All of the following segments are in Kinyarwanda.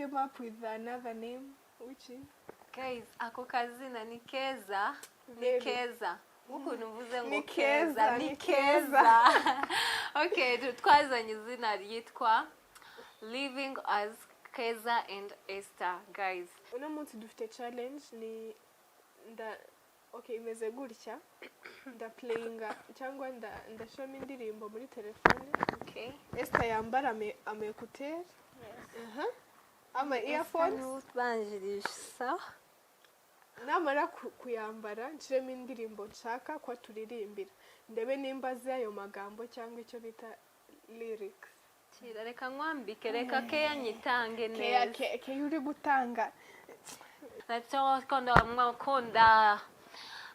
came up with another name, which is Guys, ako kazina ni keza, ni Very. keza. Ukuntu mvuze ngo Ni keza, keza, ni ni keza. Okay, twazanye izina ryitwa Living as Keza and Esther, guys. Uno munsi dufite challenge ni nda okay, imeze gutya: ndaplayinga cyangwa ndashiramo indirimbo muri telefone. Esther yambara ama écouteurs, ama earphones. Ubanjirisa. Namara kuyambara, nshiremo indirimbo nshaka ko turirimbira, ndebe nimba azi ayo magambo cyangwa icyo bita lyrics. Kira, reka nkwambike, reka keya nyitange Keya. neza. Keya uri gutanga. Natokunda mwakunda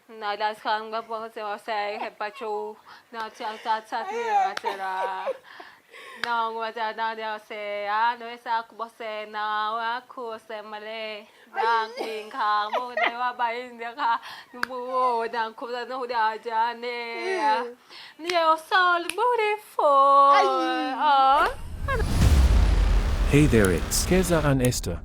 nalasanga bose bose bacho na cha cha cha cha na ngwa na na se a no esa kubose na wa ku se male na kinka mo ne wa ba inde ka mu na ku na no da jane. You're so beautiful. Oh. Hey there, it's Keza and Esther.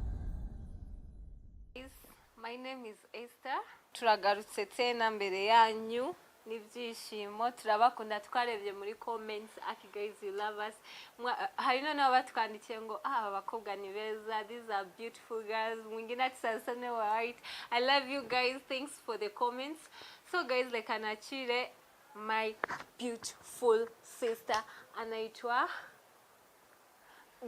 My name is Esther. Turagarutse tena mbere yanyu n'ibyishimo, turabakunda. Twarebye muri comments, aki guys, you love us. Hari noneho batwandikiye ngo ah, aba bakobwa ni beza, these are beautiful girls. Mwingine ati sasa white. I love you guys. Thanks for the comments. So guys, reka nakire my beautiful sister, anaitwa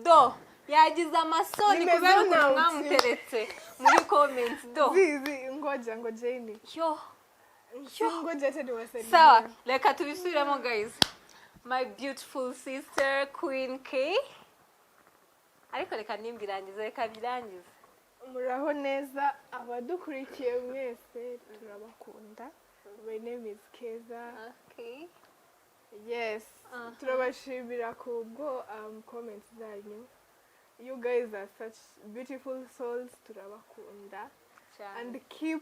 do yagize amasoni Nimeze kubera ukuntu out. mwamuteretse muri comments do. Zizi, ngoja, ngojeni. Yo. Ngoja hata niwasalimie. Sawa, reka tubisubiremo, guys. My beautiful sister, Queen K. Ariko reka nimbirangize, reka birangize. Muraho neza abadukurikiye mwese, turabakunda. My name is Keza. Yes. Turabashimira kubwo comments zanyu. You guys are such beautiful souls, turabakunda. Cyane. And keep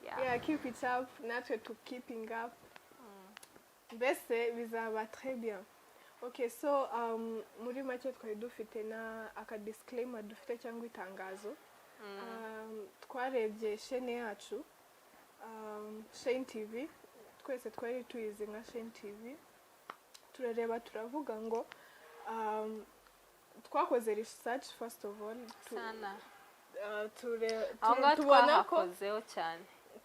yeah, keep it up, natwe to keeping up, mbese bizaba très bien. Okay, so muri make twari dufite na aka disclaimer dufite cyangwa itangazo. Twarebye chaîne yacu, Shane TV, twese twari tuyizi nka Shane TV. Turareba, turavuga ngo twakoze research first of all Sana. ture, Aho ngaho tubona ko twahakozeho cyane.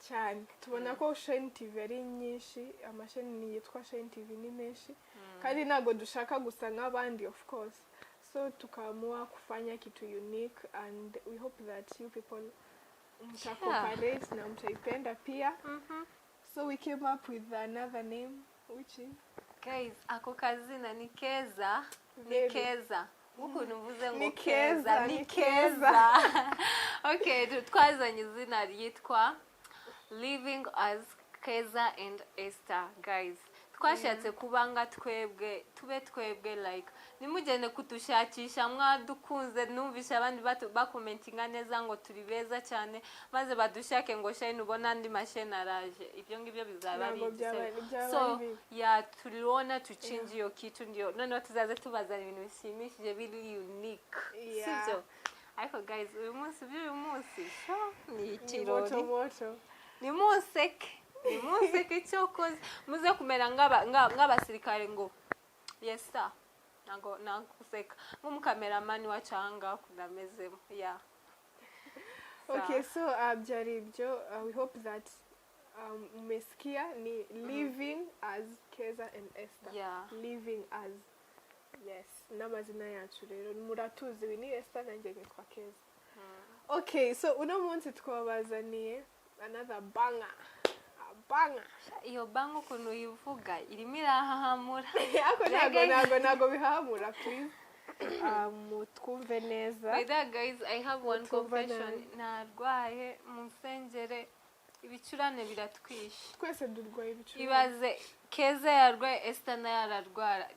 Cyane. Tubona ko Shane TV ari nyinshi, amasheni yitwa Shane TV ni menshi, kandi ntabwo dushaka gusa nk'abandi, of course. So tukaamua kufanya kitu unique, and we hope that you people mtacooperate na mtaipenda pia. So we came up with another name, which is Guys, ako kazina ni keza, ni Very. keza. Ukuntu mvuze ngo Ni keza, keza, ni ni keza. Okay, twazanye izina ryitwa Living as Keza and Esther, guys. Twashatse kuba nga twebwe, tube twebwe, like nimugende kudushakisha mwadukunze. Numvishe abandi bakomentinga neza ngo turi beza cyane, maze badushake ngo Shine, ubona andi masheni araje. Ibyo ngibyo bizaba ari Ntabwo byaba igisebo. byaba So ari bibi. ya tuliona tuchinje hiyo kitu, ndio noneho tuzaze tubazana ibintu bishimishije, biri unique. Sibyo? Ariko guys, uyu munsi, by'uyu munsi sho ni Ni ikirori. Moto moto. Nimunseke, nimunseke, icyokoze muze kumera nk'abasirikare ngo yes sir. Ntago naguseka nk'umukameramani wacu aha ngaha ukuntu amezemo ya. Okay, so byari ibyo. We hope that mmesikia ni Living as Keza and Esther. Living as, yes, n'amazina yacu rero muratuzi, uyu ni Esther, nanjye nitwa Keza. Okay, so uno munsi twabazaniye another banger, a banger. Iyo banger ukuntu uyivuga irimo irahahamura. Ariko ntabwo bihahamura, please, twumve neza. By that, guys, I have one Utumva confession. nabi. Narwaye, munsengere, ibicurane biratwishe. Twese durwaye ibicurane. Ibaze Keza yarwaye, Esther nayo ararwara.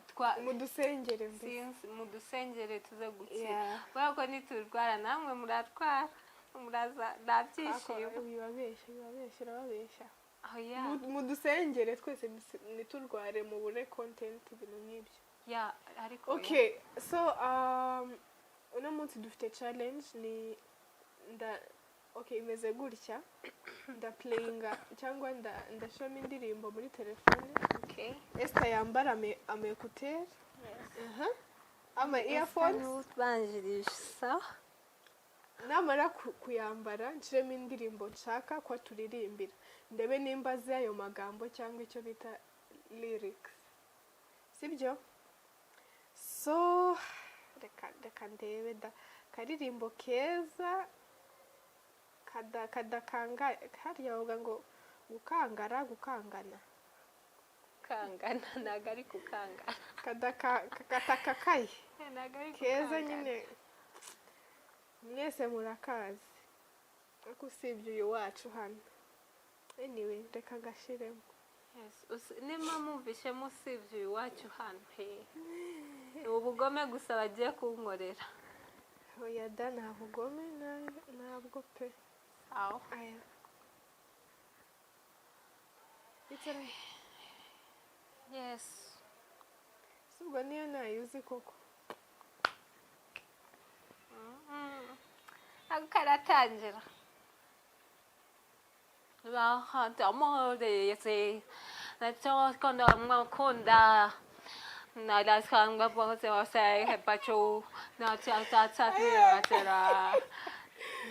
Mudusengere mbese. Sinzi, mudusengere tuze gukira. Kubera ko niturwara namwe muratwara, muraza nta byishimo. Ako, wibabeshya, wibabeshya, urababeshya. Oh, yeah. Mudusengere twese ntiturware, mubure content, ibintu nk'ibyo. Yeah, ariko Okay, so Uno munsi dufite challenge, ni nda okay, imeze gutya: ndaplayinga cyangwa ndashiramo indirimbo muri telefone. Okay. Esther yambara ama écouteurs, ama earphones. Ubanjirije. Namara kuyambara, nshiremo indirimbo nshaka ko turirimbira, ndebe nimba azi ayo magambo cyangwa icyo bita lyrics, sibyo? So reka ndebe da karirimbo keza kadakanga hariya bavuga ngo gukangara, gukangana. Kangana, ntabwo ari kukangana. Katakakaye. Ntabwo ari Keza. Gukangana. Nyine mwese murakazi, ariko usibye uyu wacu hano. Anyway, reka gashiremo. Yes, nimba mwumvishemo usibye uyu wacu hano, he, ni ubugome gusa bagiye kunkorera. Oya da, nta bugome, ntabwo pe. Aho. Aya. Icara. Yes. Si ubwo niyo nayuzi koko? Ako karatangira. Bakunda na bose bose bacu na cha cha cha cha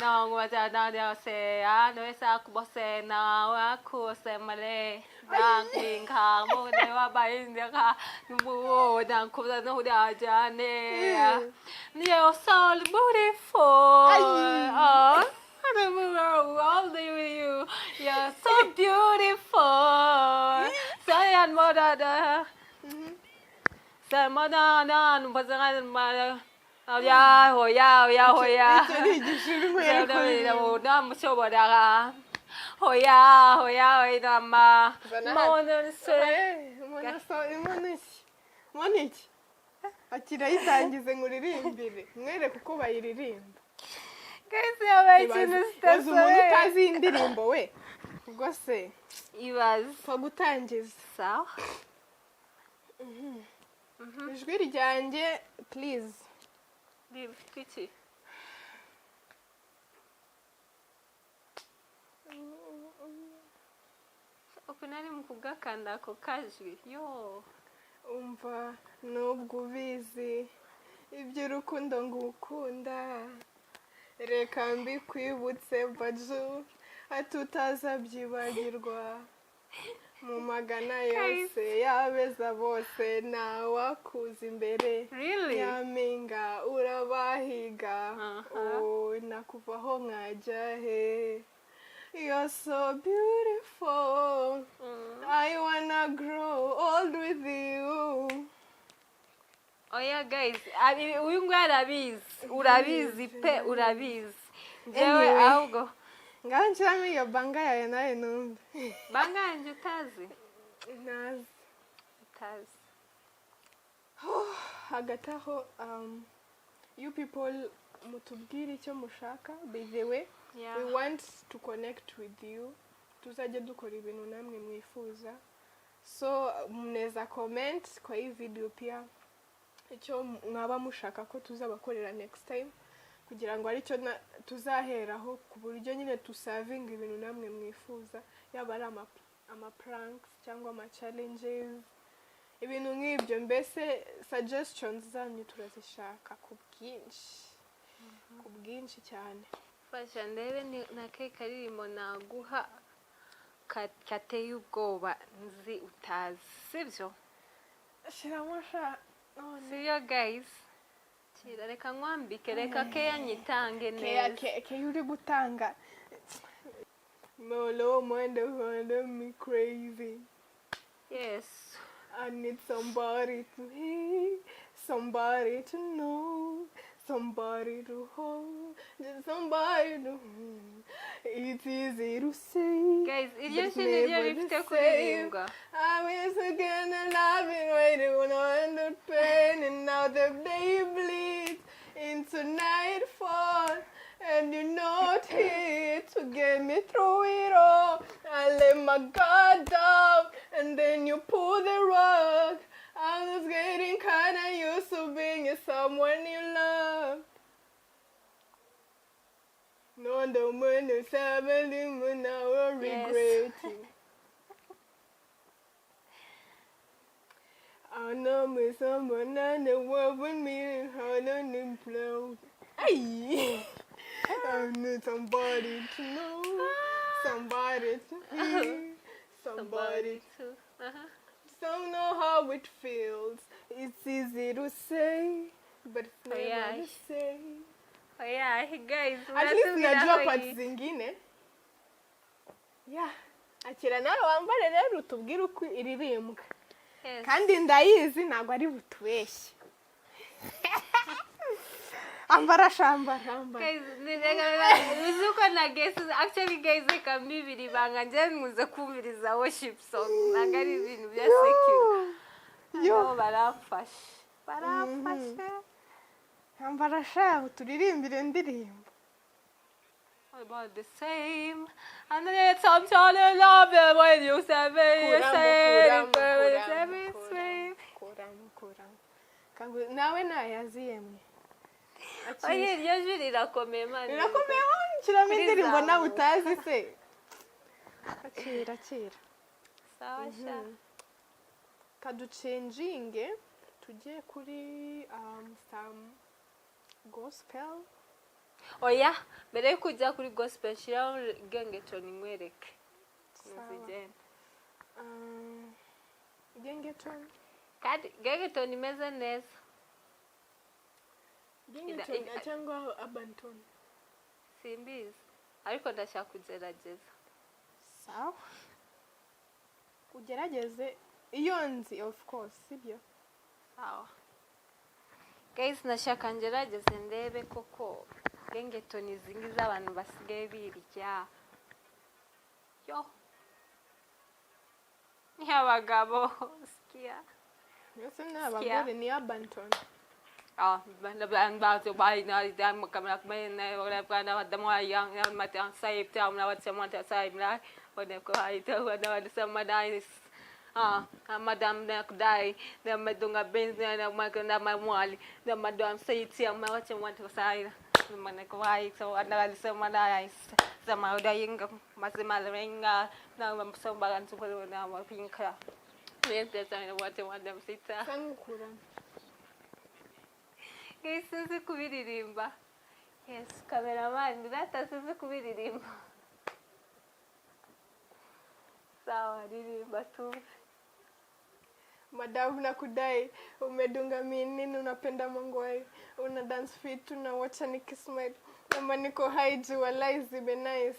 na ngwa na na se a no esa bose na wa ku se male na king ka mo ne wa ba in de ka mu na ku na no da ja ne. You're so beautiful. Oh, I don't know all day with you. You're so beautiful. Say and mother. Say mother, no, but ya, hoya, hoya, hoya. Icyo ni igishinwa yari kuririmba. Namushobora. Hoya, hoya, hoya, ma. Zana hano. Mona se. Mbona so, mbona iki, mbona iki, akira yitangize ngo uririmbire, mwereke uko bayiririmba. Guys, yabaye ikintu Ibaze umuntu zitasohoye. utazi iyi ndirimbo we, ubwo se Ibaze. Pfa gutangiza. Sawa. Ijwi ryanjye, please. Rifite iki? Ukuntu ari mu kugakanda ako kajwi yo. Umva, nubwo ubizi iby'urukundo ngukunda, reka mbikwibutse baju, ati utazabyibagirwa. Mu magana yose y'abeza bose, ntawakuza imbere. Really? Nyampinga, urabahiga. Aha. Oh, nakuvaho nkajya he? You're so beautiful. I wanna grow old with you. Oya guys, uyu nguyu arabizi, urabizi pe, urabizi njyewe. Anyway. Ahubwo Ngaho nshyiramo iyo banga yawe nawe numve. Banganje utazi? Ntazi. Utazi. Hagati aho, you people mutubwire icyo mushaka. By the way, we want to connect with you, tuzajya dukora ibintu namwe mwifuza. So mnaweza comment kwa hii video pia icyo mwaba mushaka ko tuzabakorera next time, kugira ngo aricyo tuzaheraho, ku buryo nyine tusavinga ibintu namwe mwifuza, yaba ari ama pranks cyangwa ama challenges, ibintu nk'ibyo. Mbese suggestions zanyu turazishaka ku bwinshi, ku bwinshi cyane. Fasha ndebe ni na ke karirimbo naguha kateye ubwoba nzi utazi, sibyo? Shyiramo sha none. Sibyo guys? Kira, reka nkwambike, reka keya nyitange Keya. neza. Keya uri gutanga molo mwende mwende me crazy. Yes. I need somebody to hear, somebody to know, somebody to hold, just somebody to. It's easy to say. Guys, iryo shini ryo rifite kuririmbwa. I was again loving, waiting on the pain, and now the day bleeds into nightfall, and you're not here to get me through it all. I let my guard down, and then you pull the rug. I was getting kinda used to being someone you love. No money, seven, now Yes. regret. I know me someone and the world with me and I don't implode. Ay! I need somebody to know, somebody to hear, somebody to uh-huh. don't know how it feels. It's easy to say, but it's Oh, never yeah. the same. Oh yeah, guys, At least murasubiraho najua iyi. parts zingine. Yeah. Akira nawe wambare rero utubwire uko iririmbwa. Yes. Kandi ndayizi ntabwo ari butubeshye. Ambara shambara ambara. Guys, uzi uko nagese actually guys, reka mbibiri ibanga, njye nkunze kumviriza worship song, ntabwo ari ibintu bya secular. Yo. Nabo baramfashe, baramfashe. Ambara sha uturirimbire indirimbo. About the same and then some sort of love when you say me, you Kuramo, say kuramo, it, kuramo, say kuramo, kuramo. Nawe nayazi yemwe. Oye, iryo jwi rirakomeye, man. Rirakomeye, shyiramo indirimbo nawe Rizamuka. utazi se. Akira, akira. Sawa sha. Kaducenjinge tujye kuri some gospel. Oya, mbere yo kujya kuri gospel, shyiraho gengetoni nkwereke Sawa. zigenda. Gengeton. Kandi gengetoni imeze neza. Gengeton cyangwa Arbantone? Simbizi, ariko ndashaka kugerageza. Sawa, ugerageze iyo nzi, of course, sibyo? Sawa guys, ndashaka ngerageze ndebe koko gengetoni izi ngizi abantu basigaye birya yo ni abagabo, sikia. Yose ni abagore, ni Arbantone. Ah, madam nakudai na madunga benzi na makanda mamwali na madam saiti ya mawache mwantu sai mana kwai so analisema na sama udayinga masema renga na msomba ntsupelo na mapinka Yente wate madam sita. Sangukuramo. Guys, sinzi kubiririmba. Yes, cameraman, data, sinzi kubiririmba. Sawa, ririmba tu. Madamu nakudai, umedunga minini, unapenda mangwai, una dance fit, unawacha nikismile kama niko high juu walai zibe nice.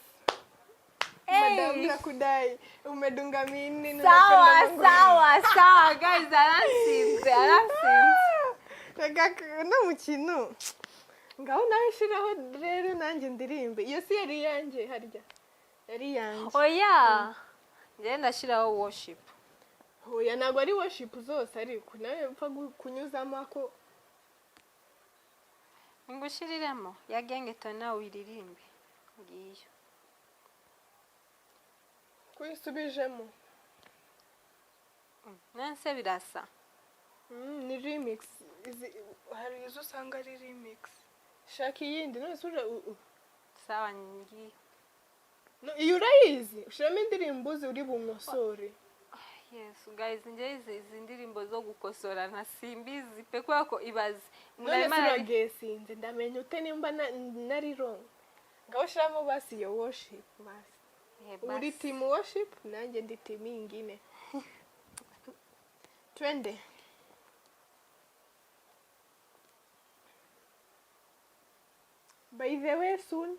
Madamu Hey! nakudai, umedunga minini, Sawa, unapenda mangwai. sawa, sawa, guys, aransinze, aransinze. Reka uno mukino ngaho nawe shiraho rero nanjye ndirimbe. Iyo si yari iyanjye, harya yari iyanjye? Oya. Njye ndashiraho worship. Hoya, ntabwo ari worship zose, ariko nawe upfa kunyuzamo ako. Ngushiriremo ya gengetoni nawe uyiririmbe. Ngiyo. Kuyisubijemo. Nanse birasa. Ni remix. Hari izo usanga ari remix. Shaka iyindi none se Sawa, ngiyo. No, iyo urayizi, ushiramo indirimbo uzi uri bunkosore. Yes, guys, njye izi ndirimbo zo gukosora nta simbizi pe, kubera ko ibaze None se uragesinze, ndamenya ute nimba nari wrong? Ngaho ushiramo basi iyo worship basi. Uri team worship, nanjye ndi team ingine. Twende. By the way, soon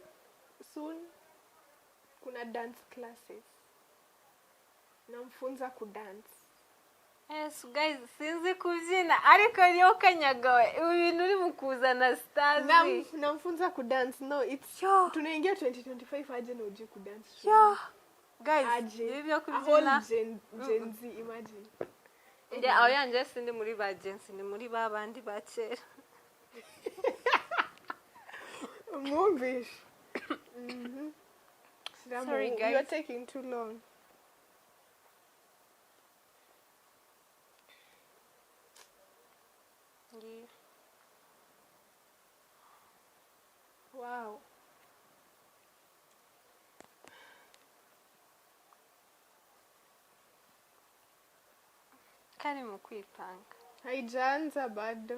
soon kuna dance classes, namfunza kudance. Yes, guys, sinzi kubyina, ariko niyo kanyagawe ibi bintu uri mu kuzana sitazi. Namfunza kudance. No, it's Yo. tunaingia 2025 aje na ujui kudance? Yo guys, Aje ibi byo a whole kubyina. Gen Z, imagine. Njye aho yanjye sindi muri ba Gen Z, ndi muri ba bandi ba kera. Mwumvishe. Shiramo, Sorry, guys. you are taking too long. Ngiyo. Wow. Kari mu kwipanga. Haijaanza bado.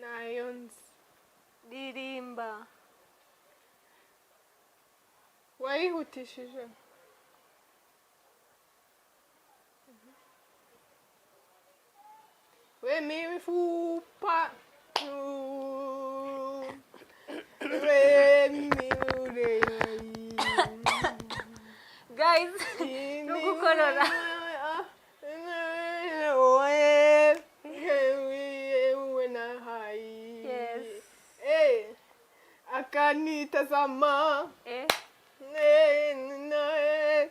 Nayo nzi. Ririmba. Wayihutishije. We mifupa, we miure. Guys, no gukorora. We. Yes. Eh, akanitazama. Eh. Eh, na-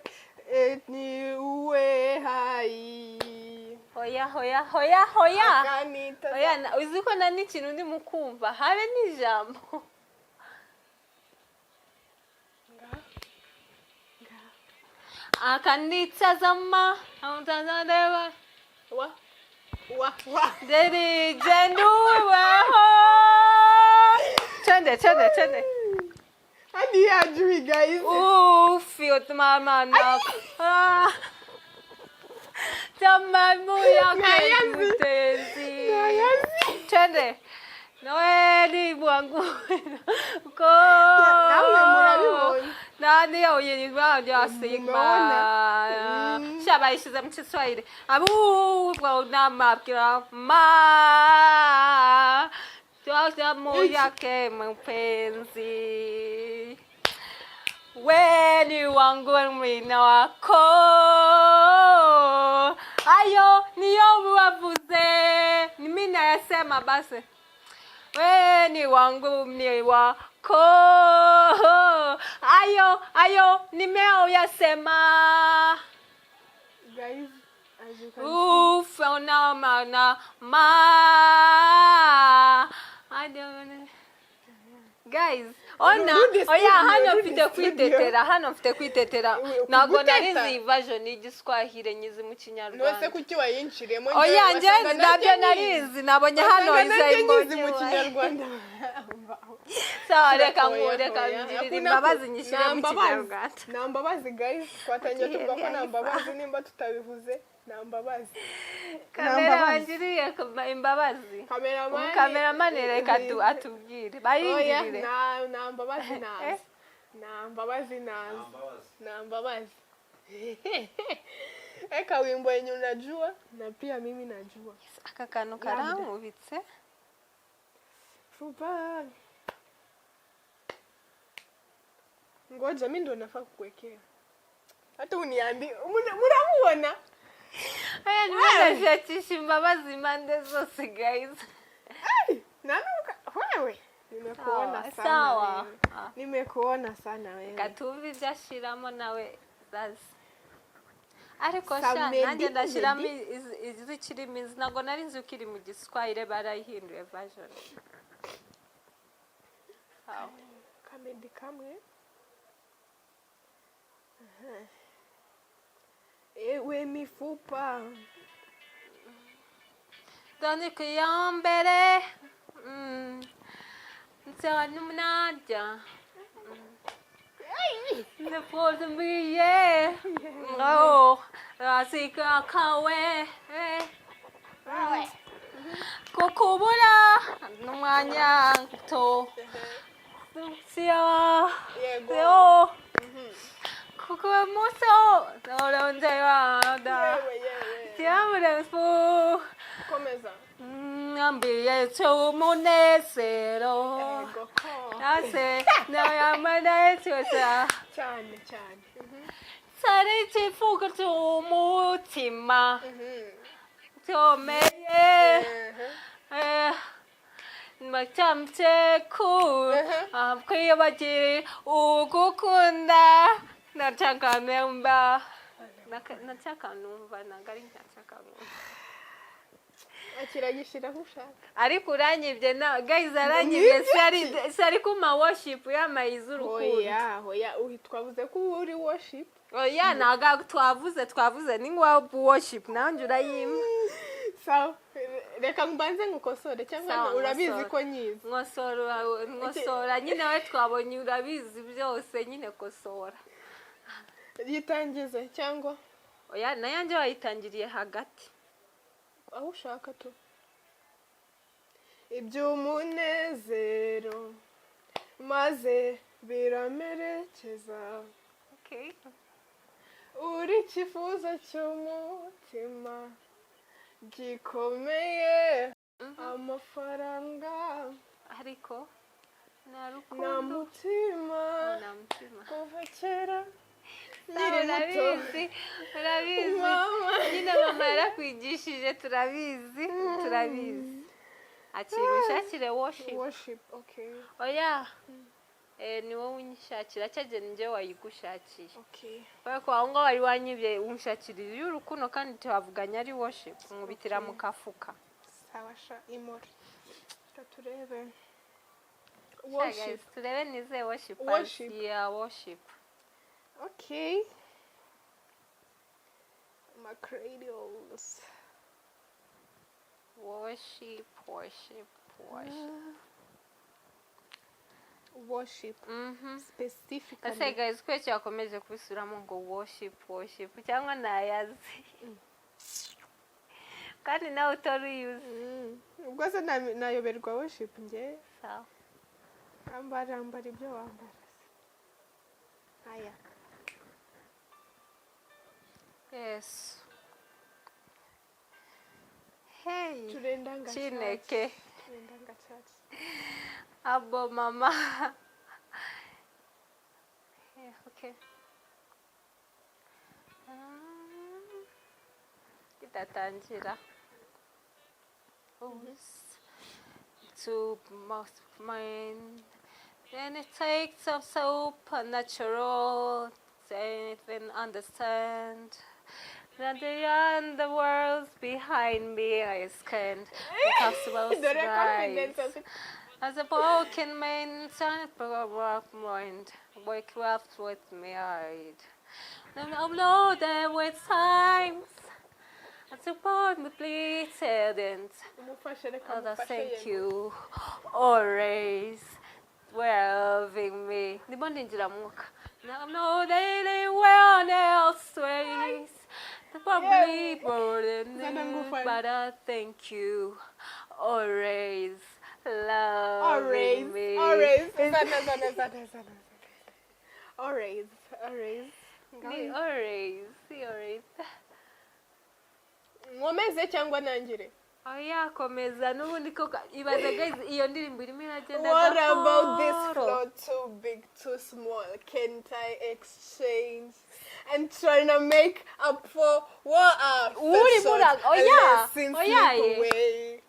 eh, ni uwe hai. Hoya, hoya, hoya, hoya. Akanitazama. Oya, uzi ko nta n'ikintu ndimo kumva, habe n'ijambo. Akanitazama amutazareba. Wa wa wa. Deri jenduweho. Twende, twende, twende. Hadi hajui, guys. Ufi mama na ah. Tamamu yake Nayazi. mpenzi. Nayazi. Twende. Noeli bwangu ko Namwe murabibonye. Nani yaoyenibaasigma. Mumeona? Shabayishize mu Kiswahili abubwa namabwira ma damu yake mpenzi, weni wangu mwina wako, ayo niyo wavuze mimi nayasema basi, weni wangu ni wako, ayo ayo nimeoyasema. Guys, as you can see. Uf, ona mana ma. I don't. Guys, ona Rudi oya studio, hano rudi mfite studio. kwitetera, hano mfite kwitetera. Ntabwo nari Guteta? nzi iyi version y'Igiswahili, nyizi mu Nose Kinyarwanda. Kuki wayinshiremo? Oya, njye nabyo narizi, nabonye hano nanjye nyizi mu izayimbonye. Kinyarwanda. Sawa, reka Oya, nkureka oya. ngirira Hakuna imbabazi, nyishyire nta mu mbabazi. Kinyarwanda. Nta mbabazi, guys. Twatangiye tuvuga ko nta mbabazi, nimba tutabivuze nta mbabazi. Kamera mbabazi. wangiriye imbabazi. Kameramani. Kameramani, reka atubwire Oya, bayingirire. nta mbabazi nazo, nta mbabazi nazo, nta mbabazi. Eka wimbo yenye unajua na pia mimi najua. Aka kantu karankubitse. Fupa. Ngoja, mi ndo nafaa kukuwekea. Hata uniambi muramuona. Aya, ndashakisha imbabazi impande zose, guys. Ai, nanuka wewe. Nimekuona Sawa, sana sawa. wewe. Ah. Nimekuona sana wewe. Katumva ibyo ashiramo nawe zazi, ariko sha Samedi, nanjye ndashyiramo Medi. Izikirimo izi, ntabwo nari nzi uko iri mu Giswahili, barayihinduye version. Sawa. Kamedi kamwe. Aha. Ewe mifupa. Dani ku ya mbere nsaba n'umunajya ndipfuye oh asika kawe kukubura n'umwanya to siya. Yego. Yo kuko muso orondera da. Yewe yewe. Tiamurefu. Komeza. Mwambie cy'umunezero. Yego ko. Ase nayamanezero. Cyane cyane. Sari ikivugo cy'umutima cyomeye macamteku kwiyobagiri ugukunda nataka numva, nataka numva, ntabwo ari nataka numva. Akiragishyira aho ushaka. Ariko uranyibye na guys, aranyibye, sari kuma worship yamayiza urukundo. Oya oya, uhi twavuze ko uri worship. Oya, ntabwo twavuze, twavuze ni nka worship, nanjye urayimpa. Sawa. Reka mbanze ngukosore cyangwa Sawa, urabizi nkosora. ko nyizi. Nkosora, nkosora nyine. We twabonye urabizi byose nyine, kosora. Yitangize cyangwa? Oya, nayanjye wayitangiriye hagati. Aho ushaka tu. Iby'umunezero maze biramerekeza. Okay. Uri icyifuzo cy'umutima gikomeye, amafaranga Ariko nta nta rukundo. mutima. Nta mutima. Kuva kera Sawa, nkiri muto. Urabizi, urabizi. Mama. Nyine mama yarakwigishije, turabizi, turabizi. Akira ushakire worship. Worship, okay. Oya, ni wowe unyishakira, cyagihe ni njyewe wayigushakiye. Okay. Kubera ko aho ngaho wari wanyibye, unshakira iy'urukundo kandi twavuganye ari worship, nkubitira mu kafuka. Sawa sha, imora. Reka turebe. Sha, Worship. guys, turebe nize worship. Worship. Yeah, worship. Okay, my cradles. Worship, worship, worship. Worship specifically. Ese guys, ko cyakomeje kubisubiramo ngo worship, worship, cyangwa ntayazi kandi nawe utari uyuzi? Ubwo se nayoberwa worship njye? Sawa. Ambara, ambara ibyo wambara se. Aya. Yes, hey. Turenda nga church. Chineke. Turenda nga church. Abo mama. Yeah, okay. Kidatangira. To most mine. Then it takes some supernatural to even understand that beyond the world's behind me, I can't possible. Dore confidence afite. As a broken man, turn mind, wake up with me hide. Then I'm loaded with times. And support me, please, didn't. Umufashe, reka Father, mufashe. Thank Yego. You always loving me. Ndimo ndinjira mwuka. Now I'm not anyone else ways. Probably burden, Zana ngufane. but I thank you always loving Always, me. always. Zana, zana, zana, zana, zana. Always, always. Ni always, ni always. Nkomeze cyangwa nangire? Oya, komeza n'ubundi koko. Ibaze guys, iyo ndirimbo irimo iragenda What about this gahoro. Floor, too big, too small? Can't I exchange? And trying to make up for what I Uri fell short oh yeah, and since oh yeah, slip yeah. away.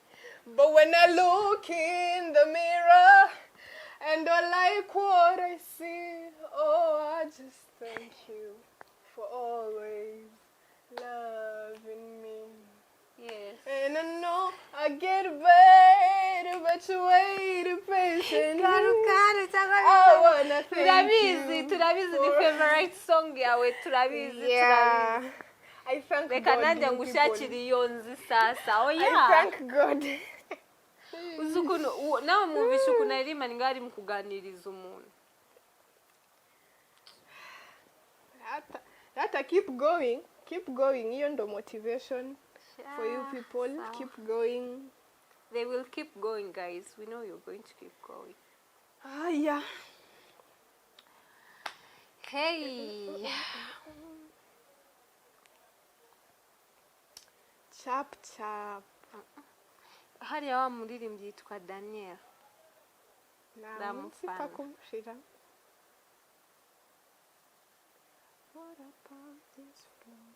But when I look in the mirror and I like what I see, oh, I just thank you for always loving me. Yes. And I know I get better, but you wait patiently. Garuka cyangwa I wanna thank turabizi you. Turabizi, ni favorite song yawe, turabizi, turabizi. Yeah. I thank Reka God, nanjye you ngushakire people. Iyo nzi sasa. Oya. I thank God. Uzi ukuntu nawe mwumvishe ukuntu aririmba, ni ngaho ari mu kuganiriza umuntu. Rata, Rata, keep going. Keep going. Iyo ndo motivation for you people. Sawa. Keep going. They will keep going, guys. We know you're going to keep going. Ah, yeah. Hey. Chap chap. Hariya wa muririmbyi yitwa Daniel. Nta munsi Ndamufana. ipfa kumushira. What about this floor?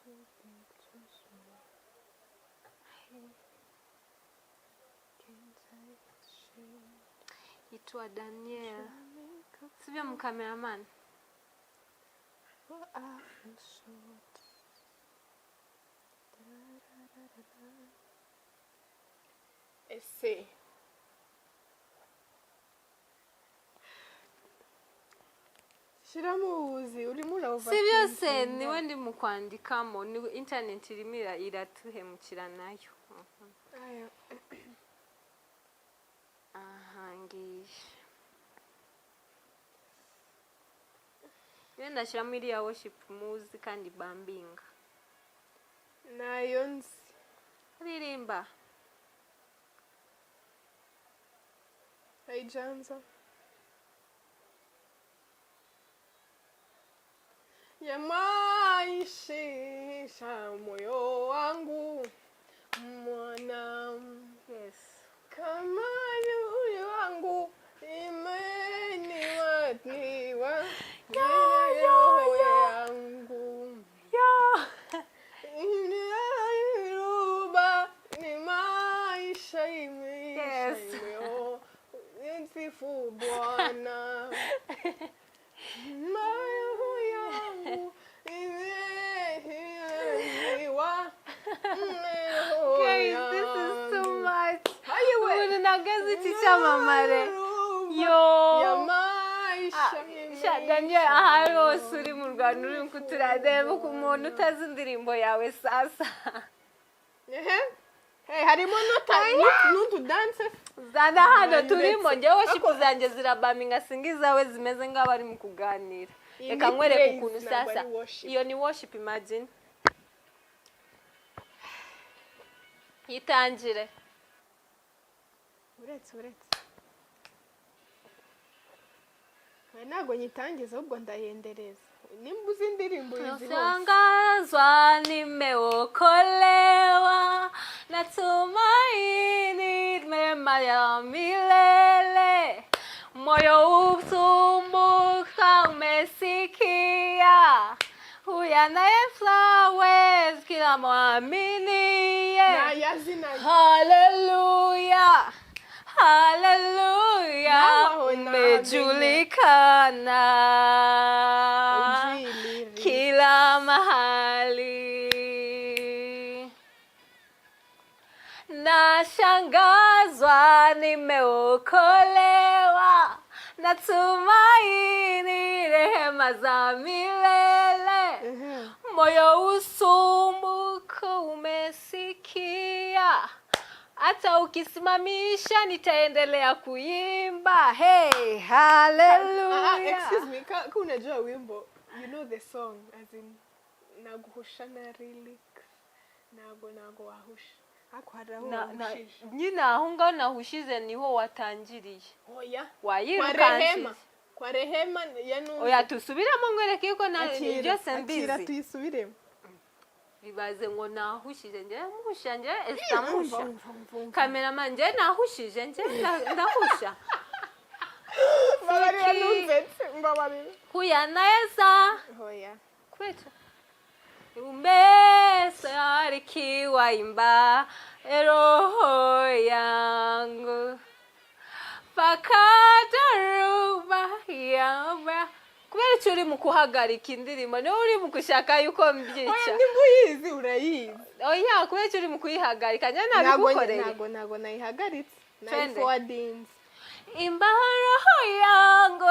Too big, too small. Can't I exchange? Yitwa Daniel. Make up Sibyo, mu cameraman? for I feel short. Da, da, da, da, da. Ese. Shyiramo ubuzi urimo. Si byose. Overthinking. Niwe ndi mu kwandikamo, ni internet irimo iratuhemukira nayo. Aya. Aha ngiyi, niyo ndashyiramo iriya worship muzi kandi bambinga. Nayo nzi. Ririmba. Haijaanza. Yamaisha moyo wangu mwana Yes. kama yule wangu imeniwatiwa Yo, yo. yangu Yo. Iruba ni maisha imeisha. Yes. Imeo nsifu Bwana, mayo yangu imeiwa. Guys, this is too much. Ayiwe. Umuntu ntabwo azi iki cyamamare yo. Ya maisha. Sha Daniel, ahari hose uri mu Rwanda, uri kuturareba, ku muntu utazi indirimbo yawe sasa. Ehe. Hey, harimo n'utudanse. Zana hano turimo. Njyewe worship Ako- zanjye zirabaminga, singa izawe zimeze nk'abari mu kuganira. Iyi Reka ni nkwereke praise, ukuntu ntabwo sasa ari worship. Iyo ni worship, imagine yitangire. Uretse, uretse. Oya, ntabwo nyitangiza, ahubwo ndayendereza. Nimba uzi indirimbo, uyizi hose. Nashangazwa nimeokolewa na tumaini mema ya milele, moyo usumbuka umesikia, huyu anayefaa kila mwaminiye. Nayazi nayo. Haleluya, haleluya, Naho umejulikana Ujiliri. kila mahali. Nashangazwa nimeokolewa na tumaini rehema za milele, moyo usumbuko umesikia, hata ukisimamisha nitaendelea kuimba. Hey, Ah, ah, haleluya. Excuse me, ka unajua wimbo, you know the song, as in naguhusha na lyrics, ntago wahusha, ariko hari aho Na wahushije. Nyine aho ngaho nahushize niho watangiriye. Oya, kwa Wayirukanshize. Rehema, kwa Rehema ya Nuhu. Oya, tusubiremo nkwereke yuko na Akira, byose akira mbizi. tuyisubiremo. Bibaze ngo nahushije njye, muhusha njye, Esther Umva, muhusha. umva, umva, umva. Cameraman, njye nahushije, njye ndahusha. Mbabarira. Siki. Ntunsetse, mbabarira. Huyu anaweza Oya. kwetu umesarikiwa, imba roho yangu paka dhoruba yamba. Kubera icyo uri mu kuhagarika indirimbo, niwe uri mu gushaka yuko Oya. mbyica. Nimba uyizi, urayizi. Oya, kubera icyo uri mu kuyihagarika, njye Ntago nabigukoreye. Ntago nayihagaritse. Twende. Nayiforwardinze. Imba roho yangu,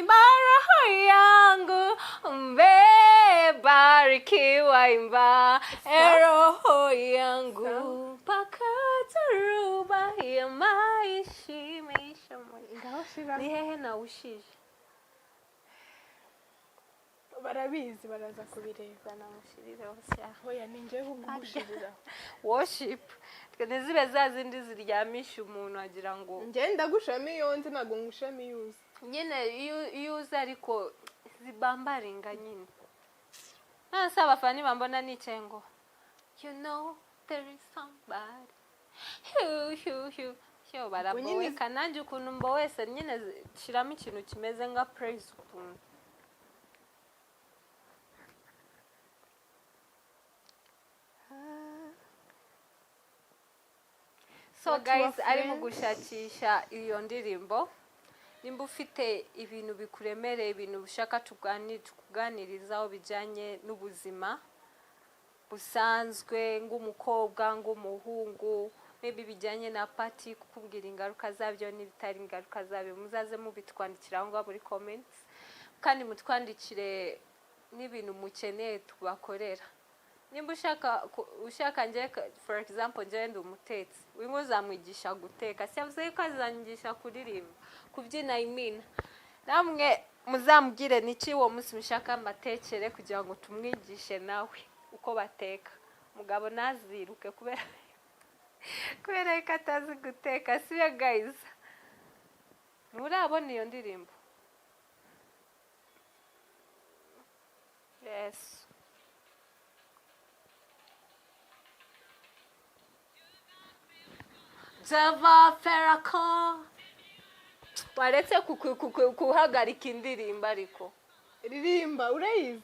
imba roho yangu, umebarikiwa, imba roho yangu mpaka dhoruba ya maisha imeisha. Ngaho shira. Ni hehe nawushije? Barabizi, baraza kubireba. Namushiriraho sha. Oya, ni njyewe ugushiriraho. Worship twe ntizibe za zindi ziryamisha umuntu agira ngo Njye ndagushiramo iyo nzi, ntabwo ngushiramo iyo uzi. Nyine iyo uzi, ariko zibambaringa nyine. None se abafana bambona nicaye ngo "You know there is somebody hu hu hu hu", baraboweka. Nanjye ukuntu mbowese nyine, shyiramo ikintu kimeze nka praise ukuntu. So What guys, were ari mu friends? gushakisha iyo ndirimbo. Nimba ufite ibintu bikuremereye, ibintu ushaka tukuganirizaho bijyanye n'ubuzima busanzwe, ng'umukobwa, ng'umuhungu, maybe bijyanye na party, kukubwira ingaruka zabyo n'ibitari ingaruka zabyo, muzaze mubitwandikira aho ngaho muri comments, kandi mutwandikire. n'ibintu mukeneye tubakorera. Nimba ushaka njye, for example, njyewe ndi umutetsi, uyu uzamwigisha guteka, si yavuze ko azanyigisha kuririmba, kubyina, I mean. Namwe muzambwire niki uwo munsi mushaka mbatekere kugira ngo tumwigishe nawe uko bateka. Mugabo ntaziruke kubera ko atazi guteka, siyo guys? Nturabona iyo ndirimbo? Yes. Java Ferako, waretse kuhagarika indirimbo ariko. Ririmba, urayizi.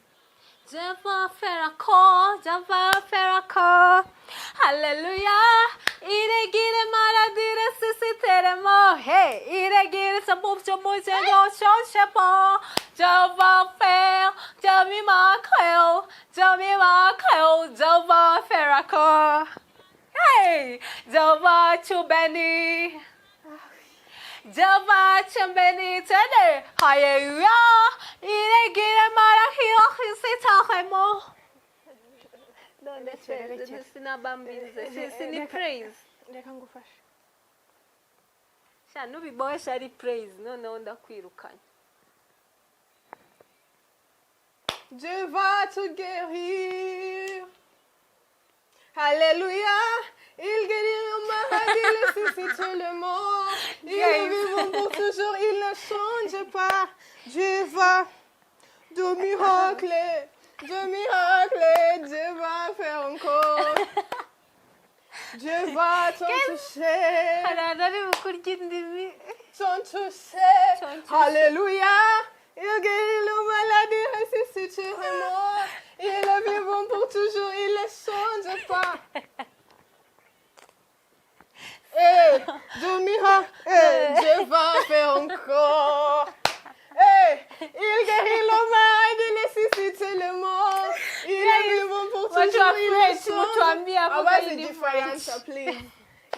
Java Ferako, Java Ferako, Hallelujah. Iregire maradire sisiteremo, hey, iregire sabubyo mujeno shoshepo, Java Fer, Jami Makeo, Jami Makeo, Java Ferako. Hey, Java Chubeni. Java Chubeni tene, Hallelujah. Iregire marahiro sisiteremo. None se sinabambize, si ni praise. Reka ngufashe. Sha, nubibohesha ari praise, noneho ndakwirukanye. Dieu va te guérir. Alléluia. Il guérit le malade, il ressuscite le mort. Il est vivant pour toujours, il ne change pas. Dieu va de miracles, de miracles, Dieu va faire encore. Dieu va t'en toucher, Hari ahantu ari bukurya indimi. T'en toucher. T'en toucher. Alléluia. Il guérit le malade, il ressuscite le mort. Il est vivant pour toujours, il ne change pas. Eh, de miracles, eh, Dieu va faire encore. Eh, il guérit le malade, il ressuscite le mort. Il est vivant pour Watu toujours, wa il ne French, change mutuambie hapo Abazi kwenye ni Gifaransa, French. please.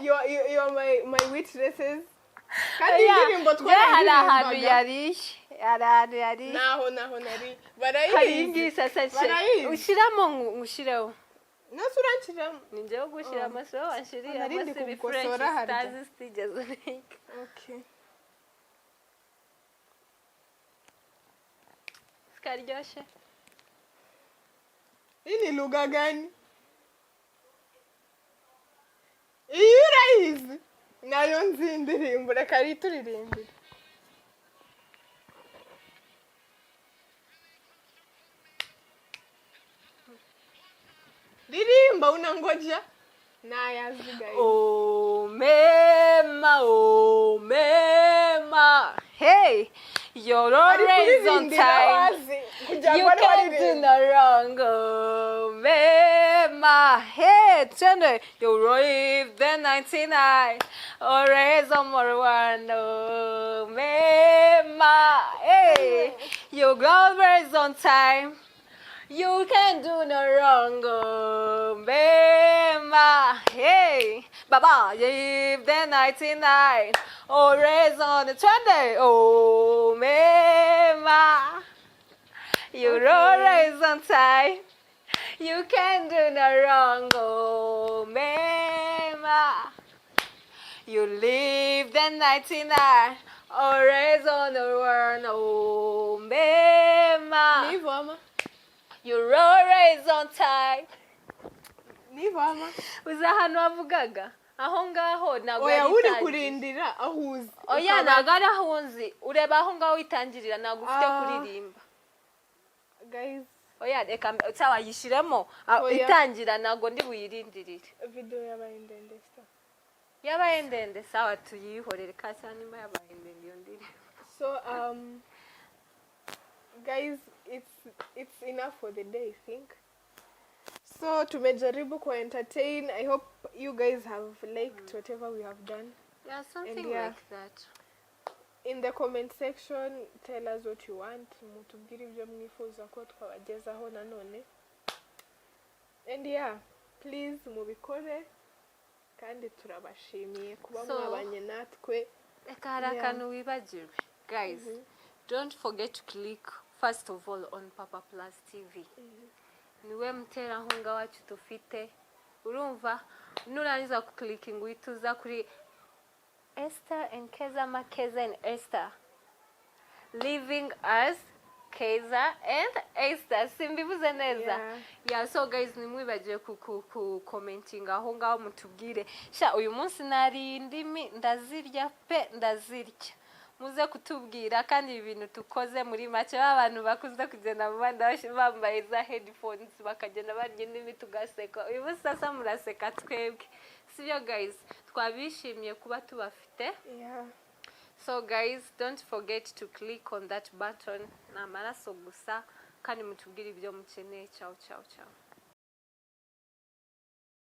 You are my witnesses. Kandi Oya, indirimbo njye hari ahantu twarayirimbaga. yari, hari ahantu yari. Naho nari. Hari Barayizi. iyi sasa. Barayizi. Ushyiramo, ngushireho. Nase uranshyiramo. Ni njyewe gushyiramo, si wowe wanshiriyemo. Nari ndi Si ibi kugukosora French harya. zitazi zitigeze uniga. Okay. Zikaryoshye. Hii ni lugha gani? Iyi urayizi? Nayo nzi indirimbo, reka rituririmbire. Ririmba, unangoja. Nayazi guys. Omema, omema. Hey, you're Ari always on kuririmbira time. wazi kugira You ngo ari can't do waririmba. no wrong. Omema. Hey, Tender, you leave the 99. Always on more one. Omema. Hey, you always on time. You can do no wrong, Omema. Hey, Baba, leave the 99. Always on the 20. Omema. You're always on time. You can do no wrong, Omema. You leave the 99. Always on the one, Omema. Ni ama? You're always on time. Ni ama? Uzi ahantu wavugaga aho ngaho, ntabwo Oya, yari uri itangiye. Kurindira aho uzi. Oya, ntabwo ari aho nzi. Ureba aho ngaho witangirira, ntabwo ufite Ah. kuririmba. Guys, Oya, reka sawa, yishyiremo. Ah, Oya. itangira, ntabwo ndi buyirindirire. Video yabaye ndende sa. Yabaye ndende, sawa, tuyihorere kasi niba yabaye ndende iyo ndirimbo. So guys, it's enough for the day, I think. So tumejaribu ku entertain. I hope you guys have liked whatever we have done. Yeah, something Yeah. like that. In the comment section, tell us what you want. Mutubwire ibyo mwifuza ko twabagezaho nanone. And yeah, please mubikore, kandi turabashimiye kuba So- mwabanye natwe. Reka, hari Yeah. akantu wibagiwe. Guys, don't forget to click First of all, on Papa Plus TV, niwe muterankunga wacu dufite. Urumva, nurangiza kuclickinga, uhita uza kuri Esther and Keza, Makeza and Esther, Living as Keza and Esther. Simbivuze neza? Yeah. Yeah, so guys, ntimwibagiwe ku commenting aho ngaho, mutubwire. Sha, uyu munsi nari indimi ndazirya pe, ndazirya. Muze kutubwira. Kandi ibi bintu tukoze muri make, ba bantu bakunze kugenda mu bandi bambaye za headphones, bakagenda barya indimi tugaseka, uyu munsi sasa muraseka twebwe, sibyo? Guys, twabishimiye kuba tubafite. Yeah. So guys, don't forget to click on that button. Ni amaraso gusa. Kandi mutubwire ibyo mukeneye. Ciao, ciao, ciao.